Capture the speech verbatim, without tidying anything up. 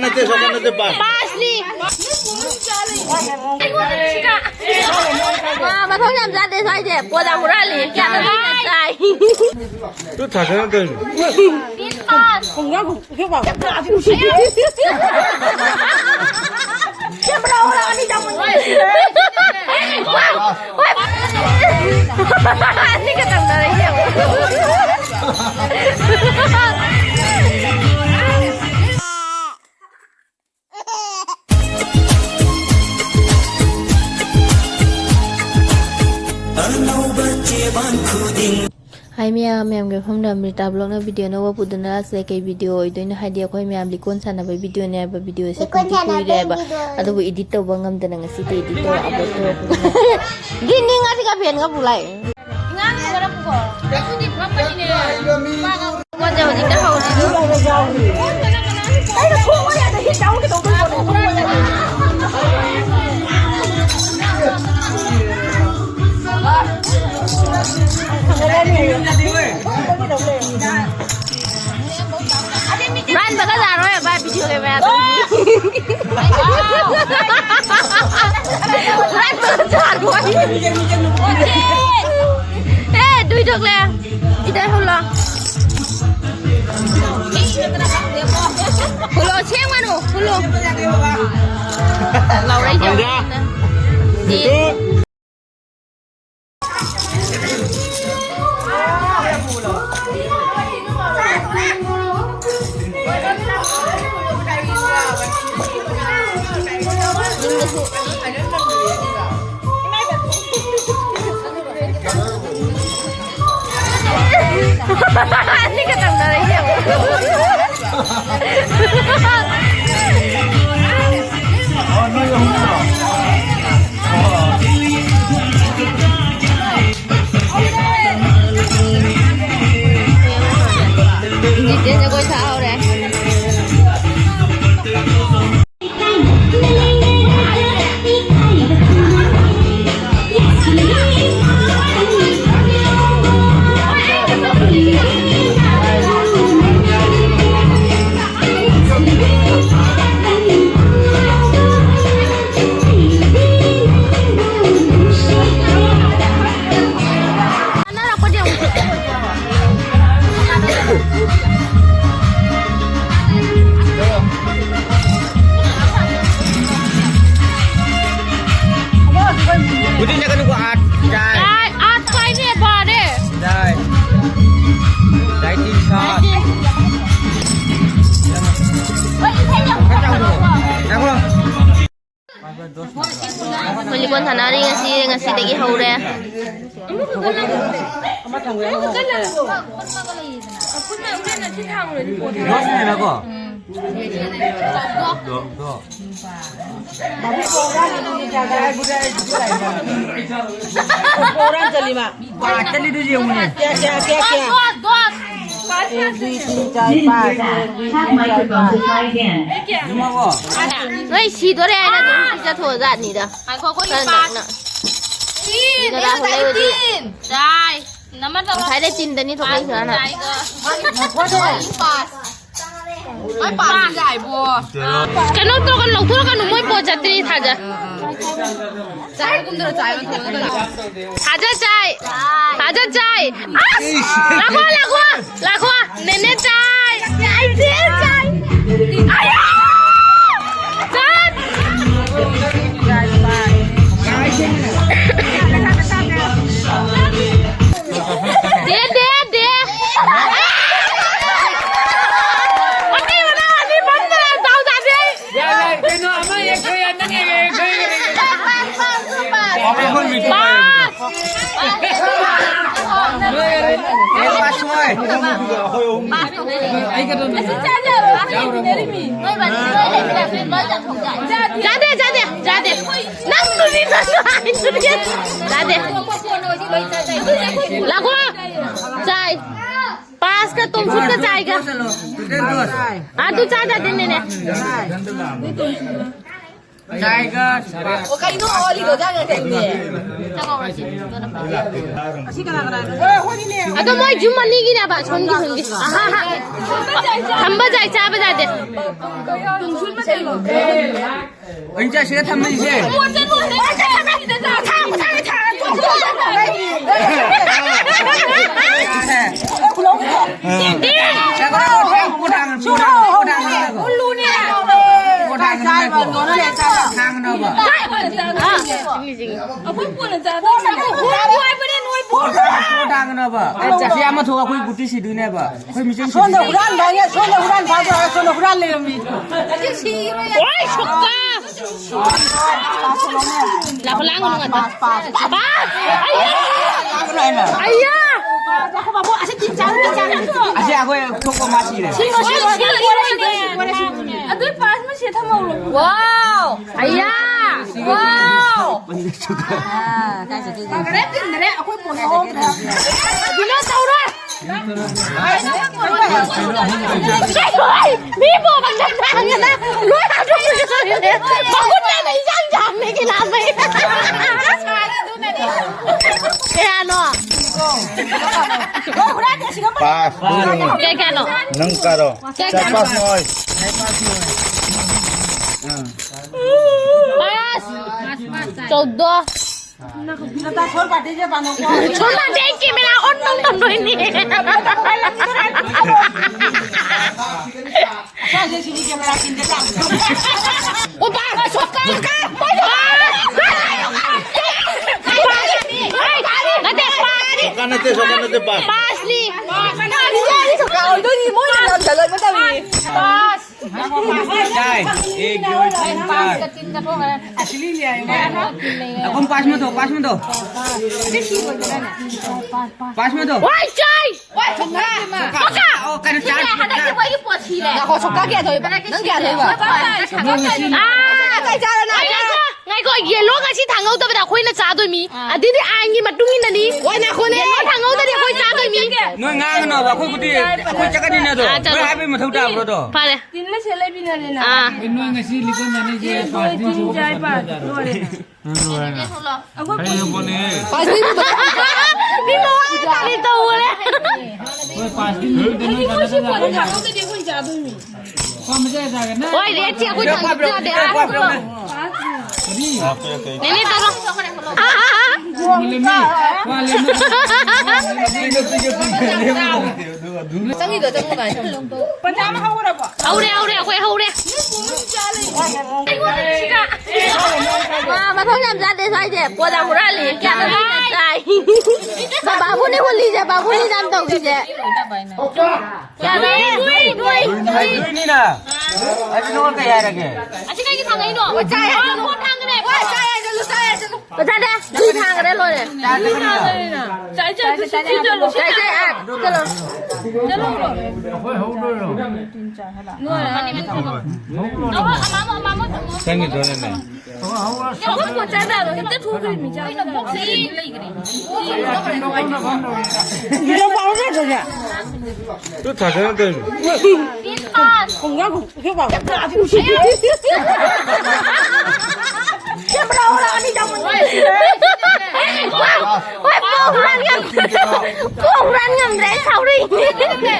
ꯅꯠꯇꯦ, ꯁꯣꯝꯗ ꯅꯠꯇꯦ, ꯄꯥ꯫ ꯄꯥꯁꯅꯤ꯫ ꯃꯥ ꯃꯊꯧ ꯌꯥꯝ ꯆꯥꯗꯦ ꯁ꯭ꯋꯥꯏꯁꯦ꯫ ꯄꯣꯠ ꯌꯥꯝ ꯍꯨꯔꯥꯜꯂꯤ꯫ ꯀꯌꯥꯗ ꯂꯩꯅ ꯆꯥꯏ꯫ ꯇꯨ ꯊꯥꯖꯅ ꯇꯧꯔꯤꯅꯤ꯫ ꯍꯥꯏ ꯃꯌꯥꯝ, ꯃꯌꯥꯝꯒꯤ ꯃꯐꯝꯗ ꯑꯃ꯭ꯔꯤꯇꯥ ꯕ꯭ꯂꯣꯛꯅ ꯚꯤꯗꯤꯑꯣ ꯑꯅꯧꯕ ꯄꯨꯗꯨꯅ ꯂꯥꯛꯆꯩ꯫ ꯀꯩ ꯚꯤꯗꯤꯑꯣ ꯑꯣꯏꯗꯣꯏꯅꯣ? ꯍꯥꯏꯗꯤ ꯑꯩꯈꯣꯏ ꯃꯌꯥꯝ ꯂꯤꯀꯣꯟ ꯁꯥꯟꯅꯕꯒꯤ ꯚꯤꯗꯤꯑꯣꯅꯦ ꯍꯥꯏꯕ꯫ ꯚꯤꯗꯤꯑꯣꯁꯦ ꯂꯤꯀꯣꯟ ꯀꯨꯏꯗꯤ ꯁꯥꯟꯅꯕꯒꯤ ꯀꯨꯏꯔꯦꯕ, ꯚꯤꯗꯤꯑꯣ꯫ ꯑꯗꯨꯕꯨ ꯏꯗꯤꯠ ꯇꯧꯕ ꯉꯝꯗꯅ ꯉꯁꯤꯗꯤ ꯏꯗꯤꯠ ꯇꯧꯔ ꯑꯞꯂꯣꯗ ꯇꯧꯔꯛꯄꯅꯦ꯫ ꯒ꯭ꯔꯤꯟꯅꯤ ꯉꯥꯁꯤꯒ ꯐꯦꯟꯒ ꯄꯨ ꯂꯥꯛꯑꯦ꯫ ꯃꯣꯏꯁꯦ ꯍꯧꯖꯤꯛꯇ ꯍꯧꯔꯤ꯫ ꯍꯨꯔꯥꯟꯕꯒ ꯂꯥꯛꯑꯔꯣꯏ ꯚꯥꯏ, ꯚꯤꯗꯤꯑꯣ ꯀꯦꯃꯦꯔꯥꯗ꯫ ꯍꯨꯔꯥꯟꯕꯒ ꯂꯥꯛꯑꯔꯣꯏ꯫ ꯑꯦ, ꯗꯨꯏ ꯊꯣꯛꯂꯦ꯫ ꯏꯗ ꯍꯨꯜꯂꯣ꯫ ꯍꯨꯜꯂꯣ, ꯁꯦꯡꯉꯅꯨ, ꯍꯨꯜꯂꯣ꯫ ꯂꯥꯎꯔꯛꯏꯁꯦ꯫ ꯍꯟꯖꯥ꯫ ꯁꯤ꯫ ꯑꯅꯤꯒ ꯇꯧꯅꯔꯦ ꯏꯕꯦꯝꯃ꯫ ꯖꯤꯇꯦꯟ ꯖꯒꯣꯏ ꯁꯥ ꯍꯧꯔꯦ꯫ ꯕꯣꯜ ꯁꯥꯟꯅꯔꯤ ꯉꯁꯤ, ꯉꯁꯤꯗꯒꯤ ꯍꯧꯔꯦ꯫ ꯂꯣꯁꯅꯦꯅꯀꯣ꯫ ꯄꯥꯠ ꯆꯠꯂꯤꯗꯨ ꯌꯦꯡꯉꯨꯅꯦ꯫ ꯀꯌꯥ, ꯀꯌꯥ, ꯀꯌꯥ, ꯀꯌꯥ? ꯆꯥꯛ ꯃꯥꯏ ꯈꯨꯇꯣꯡꯁꯦ ꯁ꯭ꯋꯥꯏꯗꯦ꯫ ꯅꯣꯏ ꯁꯤꯗꯣꯔꯦ ꯍꯥꯏꯅ ꯑꯗꯨꯝ ꯄꯤꯖꯊꯣꯛꯑꯖꯥꯠꯅꯤꯗ꯫ ꯉꯥꯏꯈꯣ, ꯑꯩꯈꯣꯏꯒꯤ ꯈꯔ ꯄꯥꯁ꯫ ꯅꯛꯅ꯫ ꯁꯤ, ꯅꯦ ꯔꯥꯍꯨꯜ ꯍꯣꯏ ꯁꯇꯥꯏꯜꯗꯤ꯫ ꯆꯥꯏ꯫ ꯅꯃ ꯇꯧꯔꯣ꯫ ꯉꯁꯥꯏꯗꯩ ꯆꯤꯟꯗꯅꯤ ꯊꯣꯛꯂꯛꯏꯁꯦ ꯃꯥꯅ꯫ ꯆꯥꯏꯒ꯫ ꯄꯥꯁ꯫ ꯃꯣꯏ ꯄꯥꯁ ꯌꯥꯏꯕꯣ꯫ ꯀꯩꯅꯣ ꯇꯧꯔꯒ ꯂꯧꯊꯣꯔꯛꯀꯅꯨ, ꯃꯣꯏ ꯄꯣꯠ ꯆꯠꯇ꯭ꯔꯤ ꯊꯥꯖ꯫ ꯆꯥꯏ ꯀꯨꯝꯗꯔꯣ ꯆꯥꯏ ꯂꯧꯊꯣꯔꯛꯀꯅꯨ꯫ ꯊꯥꯖ ꯆꯥꯏ꯫ ꯊꯥꯖ ꯆꯥꯏ꯫ ꯑꯁ! ꯂꯥꯛꯈꯣ, ꯂꯥꯛꯈꯣ꯫ ꯂꯥꯛꯈꯣ, ꯅꯦꯅꯦ ꯆꯥꯏ꯫ ꯆꯥꯏ, ꯆꯦ ꯆꯥꯏ꯫ ꯑꯌꯥ! ꯆꯠ! ꯗꯦ, ꯗꯦ, ꯗꯦ꯫ ꯑꯅꯤ ꯃꯅꯥ ꯑꯅꯤ ꯐꯝꯗꯅ ꯗꯥꯎ ꯌꯥꯗꯦ꯫ ꯌꯥꯏ, ꯌꯥꯏ, ꯀꯩꯅꯣ ꯑꯃ ꯌꯦꯡꯈ꯭ꯔꯦ, ꯅꯪ ꯌꯦꯡꯈ꯭ꯔꯦ, ꯌꯦꯡꯈ꯭ꯔꯦ, ꯌꯦꯡꯈ꯭ꯔꯦ꯫ ꯄꯥꯁ! ꯆꯥꯗꯦ, ꯆꯥꯗꯦ, ꯆꯥꯗꯦ꯫ ꯅꯪꯗꯨꯗꯤ ꯅꯪ ꯍꯥꯏꯗꯨꯗꯤ꯫ ꯆꯥꯗꯦ꯫ ꯂꯥꯛꯈꯣ꯫ ꯆꯥꯏ꯫ ꯄꯥꯁꯀ ꯇꯣꯝꯁꯨꯠꯀ ꯆꯥꯏꯒ꯫ ꯑꯗꯨ ꯆꯥꯗꯗꯤꯅꯦꯅꯦ꯫ ꯖꯥꯏꯒ꯫ ꯑꯣ, ꯀꯩꯅꯣ ꯑꯣꯜꯂꯤꯗꯣ? ꯖꯥꯏꯒ ꯀꯩꯅꯦ? ꯑꯗꯣ ꯃꯣꯏ ꯖꯨꯝ ꯑꯅꯤꯒꯤꯅꯦꯕ, ꯁꯣꯝꯒꯤ, ꯁꯣꯝꯒꯤ꯫ ꯑꯍꯥ, ꯍꯥ꯫ ꯊꯝꯕ ꯖꯥꯏ, ꯆꯥꯕ ꯖꯥꯗꯦ꯫ ꯑꯩ ꯆꯥꯁꯤꯔ ꯊꯝꯃꯁꯦ꯫ ꯁꯤ ꯑꯃ ꯊꯣꯛ ꯑꯩꯈꯣꯏ ꯒꯨꯇꯤ ꯁꯤꯗꯣꯏꯅꯦꯕ꯫ ꯑꯩꯈꯣꯏ ꯃꯤꯆꯪ ꯁꯣꯝꯗ ꯁꯤꯗꯣꯏꯅꯦ꯫ ꯍꯨꯔꯥꯟꯕ ꯍꯥꯏꯌꯦ, ꯁꯣꯝꯗ ꯍꯨꯔꯥꯟꯕ ꯍꯥꯏꯌꯦ, ꯁꯣꯝꯗ ꯍꯨꯔꯥꯟ ꯂꯩꯔꯝꯃꯤ꯫ ꯁꯤ ꯁꯤꯔꯣꯏ ꯌꯥꯔꯣꯏ꯫ ꯑꯣꯏ, ꯁꯨꯛꯀ꯫ ꯂꯥꯛꯄ ꯂꯥꯡꯒꯅꯨ ꯉꯥꯛꯇ꯫ Pass, pass, pass. ꯄꯥꯁ! ꯑꯩꯌꯥ! ꯂꯥꯡꯒꯅꯨ ꯍꯥꯏꯅ꯫ ꯑꯩꯌꯥ! ꯑꯁꯤ ꯑꯩꯈꯣꯏ ꯊꯣꯛꯄ ꯃꯥ ꯁꯤꯔꯦ꯫ ꯁꯤꯔꯣ, ꯁꯤꯔꯣ, ꯁꯤꯔꯣ, ꯁꯤꯔꯣ, ꯁꯤꯔꯣ꯫ ꯑꯗꯨꯏ ꯄꯥꯁ ꯃꯁꯤꯗ ꯊꯝꯍꯧꯔꯣ꯫ ꯋꯥꯎ! ꯑꯩꯌꯥ! ꯋꯥꯎ! ꯐꯪꯗꯦ, ꯆꯨꯗꯦ꯫ ꯑꯥ, ꯀꯥꯏ ꯆꯠꯇꯣꯏꯅꯣ? ꯐꯈ꯭ꯔꯦ, ꯐꯤꯟꯗ꯭ꯔꯦ, ꯑꯩꯈꯣꯏ ꯄꯣꯠ ꯂꯧꯍꯧꯗ꯭ꯔꯦ꯫ ꯀꯩꯅꯣ ꯇꯧꯔꯣꯏ꯫ ꯀꯩꯅꯣ, ꯃꯤ ꯄꯣꯠ ꯃꯊꯛ ꯊꯥꯡꯒꯗ ꯂꯣꯏ ꯍꯥꯠꯇꯣꯛꯄꯤꯒꯗꯣꯔꯤꯅꯦ꯫ ꯃꯈꯨꯠ ꯅꯥꯟꯅ ꯏꯟꯖꯥꯡ ꯆꯥꯝꯃꯦ ꯀꯅꯥꯃꯩ꯫ ꯀꯌꯥꯅꯣ? ꯄꯥꯁ꯫ ꯀꯌꯥ ꯀꯌꯥꯅꯣ? ꯅꯪ ꯀꯥꯔꯣ꯫ ꯀꯌꯥ ꯆꯥꯏ ꯀꯌꯥꯅꯣ? ꯄꯥꯁ ꯅꯣꯏ꯫ ꯄꯥꯁ꯫ ꯆꯧꯗꯣ꯫ ꯁꯣꯝ ꯅꯥꯀꯟꯗ ꯑꯩ ꯀꯦꯃꯦꯔꯥ ꯑꯣꯟ ꯇꯧ ꯇꯧꯗꯣꯏꯅꯦ꯫ ꯅꯠꯇꯦ, ꯄꯥꯁ꯫ ꯁꯣꯀꯥ ꯅꯠꯇꯦ, ꯁꯣꯀꯥ ꯅꯠꯇꯦ, ꯄꯥꯁ꯫ ꯄꯥꯁꯅꯤ꯫ ꯄꯥꯁ꯫ ꯆꯥꯏ꯫ ꯑꯦꯛ, ꯗꯣꯏ, ꯇꯤꯟ, ꯆꯥꯔ꯫ ꯑꯍꯨꯝ ꯄꯥꯁ ꯃꯗꯣ, ꯄꯥꯁ ꯃꯗꯣ꯫ ꯄꯥꯁ ꯃꯗꯣ꯫ ꯋꯥꯏ ꯆꯥꯏ! ꯁꯣꯀꯥ! ꯑꯣ, ꯀꯩꯅꯣ, ꯆꯥꯔ꯫ ꯍꯟꯗꯛꯇꯤ ꯃꯣꯏꯒꯤ ꯄꯣꯠ ꯁꯤꯔꯦ꯫ ꯉꯥꯏꯈꯣ, ꯁꯣꯀꯥ ꯀꯌꯥ ꯊꯣꯛꯏꯕ? ꯍꯟꯗꯛꯇꯤ ꯅꯪ ꯀꯌꯥ ꯁꯤꯔꯦ꯫ ꯊꯣꯛꯏꯕ? ꯁꯣꯀꯥ ꯄꯥꯏꯔꯦ, ꯁꯣꯀꯥ ꯄꯥꯏꯔꯦ꯫ ꯑꯥ! ꯀꯩ ꯆꯥꯔ ꯅꯪ? ꯉꯥꯏꯈꯣ, ꯉꯥꯏꯈꯣ, ꯌꯦꯜꯂꯣ ꯉꯁꯤ ꯊꯥꯡꯍꯧꯗꯕꯗ ꯑꯩꯈꯣꯏꯅ ꯆꯥꯗꯣꯏꯃꯤ꯫ ꯑꯗꯨꯗꯤ ꯑꯥꯏꯟꯒꯤ ꯃꯇꯨꯡ ꯏꯟꯅꯅꯤ꯫ ꯍꯣꯏ, ꯉꯥꯏꯈꯣꯅꯦ꯫ ꯌꯦꯜꯂꯣ ꯊꯥꯡꯍꯧꯗꯗꯤ ꯑꯩꯈꯣꯏ ꯆꯥꯗꯣꯏꯃꯤ꯫ ꯅꯣꯏ ꯉꯥꯡꯒꯅꯣꯕ, ꯑꯩꯈꯣꯏꯕꯨꯗꯤ, ꯑꯩꯈꯣꯏ ꯆꯠꯀꯅꯤꯅꯦ ꯑꯗꯣ꯫ ꯑꯥ, ꯆꯠꯂꯣ꯫ ꯅꯣꯏ ꯍꯥꯏꯕꯩ ꯃꯊꯧ ꯇꯥꯕ꯭ꯔꯣ ꯑꯗꯣ? ꯐꯔꯦ꯫ ꯇꯤꯟ ꯂꯩꯁꯦ ꯂꯩꯕꯤꯅꯔꯦꯅ꯫ ꯑꯥ꯫ ꯀꯩꯅꯣ ꯅꯣꯏ ꯉꯁꯤ ꯂꯤꯀꯣꯟ ꯃꯥꯟꯅꯩꯁꯦ, ꯌꯦꯜꯂꯣ ꯄꯥꯔꯇꯤ ꯇꯤꯟ ꯁꯣꯛꯄ ꯆꯥꯏ ꯄꯥ꯫ ꯂꯣꯏꯔꯦ꯫ ꯂꯣꯏꯔꯦ꯫ ꯑꯩꯈꯣꯏ ꯍꯌꯦꯡ ꯄꯣꯠꯅꯦ꯫ ꯄꯥꯔꯇꯤ ꯃꯤ ꯃꯋꯥ ꯇꯥꯔꯤ ꯇꯧꯔꯦ꯫ ꯍꯣꯏ, ꯄꯥꯔꯇꯤ ꯅꯨꯃꯤꯠꯇ ꯅꯣꯏ ꯃꯣꯏ ꯁꯤ ꯄꯣꯠ ꯊꯥꯡꯍꯧꯗꯗꯤ ꯑꯩꯈꯣꯏ ꯆꯥꯗꯣꯏꯃꯤ꯫ ꯄꯥꯝꯕꯁꯦ ꯆꯥꯒꯦ꯫ ꯅꯪ ꯍꯣꯏ, ꯔꯦꯠꯁꯤ ꯑꯩꯈꯣꯏ ꯊꯥꯡꯗꯣꯛꯄ ꯌꯥꯗꯦ꯫ ꯀꯔꯤ? ꯅꯦꯅꯦ, ꯇꯧꯔꯣ꯫ ꯂꯦꯝꯃꯤ꯫ ꯋꯥ ꯂꯦꯝꯃꯤ꯫ ꯆꯪꯉꯤꯗꯣ, ꯆꯪꯉꯨ꯫ ꯍꯧꯔꯦ, ꯍꯧꯔꯦ, ꯑꯩꯈꯣꯏ ꯍꯧꯔꯦ꯫ ꯃꯥ ꯃꯊꯧ ꯌꯥꯝ ꯆꯥꯗꯦ ꯁ꯭ꯋꯥꯏꯁꯦ꯫ ꯄꯣꯠ ꯌꯥꯝ ꯍꯨꯔꯥꯜꯂꯤ꯫ ꯀꯌꯥꯗ ꯆꯥꯏ? ꯕꯥꯕꯨꯅꯤ ꯍꯨꯜꯂꯤꯁꯦ, ꯕꯥꯕꯨꯅꯤ ꯌꯥꯝ ꯇꯧꯔꯤꯁꯦ꯫ ꯌꯥꯔꯦ꯫ ꯂꯣꯏꯗꯣꯏꯅꯤꯅ꯫ ꯑꯗꯨ ꯅꯉꯣꯟꯗ ꯀꯩ ꯍꯥꯏꯔꯒꯦ? ꯑꯁꯤ ꯀꯩꯒꯤ ꯊꯥꯡꯉꯩꯅꯣ? ꯍꯣꯏ, ꯆꯥꯏ ꯍꯥꯏ ꯆꯠꯂꯨ꯫ ꯍꯣꯏ, ꯊꯥꯡꯈ꯭ꯔꯦ꯫ ꯍꯣꯏ, ꯆꯥꯏ ꯍꯥꯏ ꯆꯠꯂꯨ, ꯆꯥꯏ ꯍꯥꯏ ꯆꯠꯂꯨ꯫ ꯕꯖꯥꯔꯗ ꯊꯤ ꯊꯥꯡꯈ꯭ꯔꯦ, ꯂꯣꯏꯔꯦ꯫ ꯆꯥꯏ, ꯆꯥꯏ, ꯆꯥꯏ, ꯆꯥꯏ, ꯆꯥꯏ, ꯆꯥꯏ, ꯆꯥꯏ, ꯑꯥ, ꯆꯠꯂꯣ꯫ ꯆꯠꯂꯣ꯫ ꯅꯣꯏ, ꯅꯪꯒꯤꯗꯨꯅꯅꯦ꯫ ꯌꯥꯝ ꯄꯣꯠ ꯆꯥꯗꯕ, ꯍꯦꯛꯇ ꯊꯣꯛꯈ꯭ꯔꯦ, ꯃꯤ ꯆꯥꯗꯕ꯫ ꯌꯦꯔꯨꯝ ꯄꯥꯎꯗꯔ ꯅꯠꯇ꯭ꯔꯣꯁꯦ? ꯇꯨ ꯊꯥꯖꯅ ꯇꯧꯔꯤꯅꯤ꯫ ꯈꯣꯡꯖꯥꯡ ꯈꯣꯡ-, ꯏꯆꯦ ꯄꯥꯎ꯫ ꯁꯦꯝꯕ꯭ꯔꯥ ꯍꯧꯔꯛꯑꯅꯤ, ꯇꯥꯃꯣ꯫ ꯍꯣꯏ, ꯄꯣ ꯍꯨꯔꯥꯟ ꯉꯝꯗ꯭ꯔꯦ꯫ ꯄꯣ ꯍꯨꯔꯥꯟ ꯉꯝꯗ꯭ꯔꯦ, ꯑꯩ ꯁꯥꯎꯔꯛꯏꯅꯦ꯫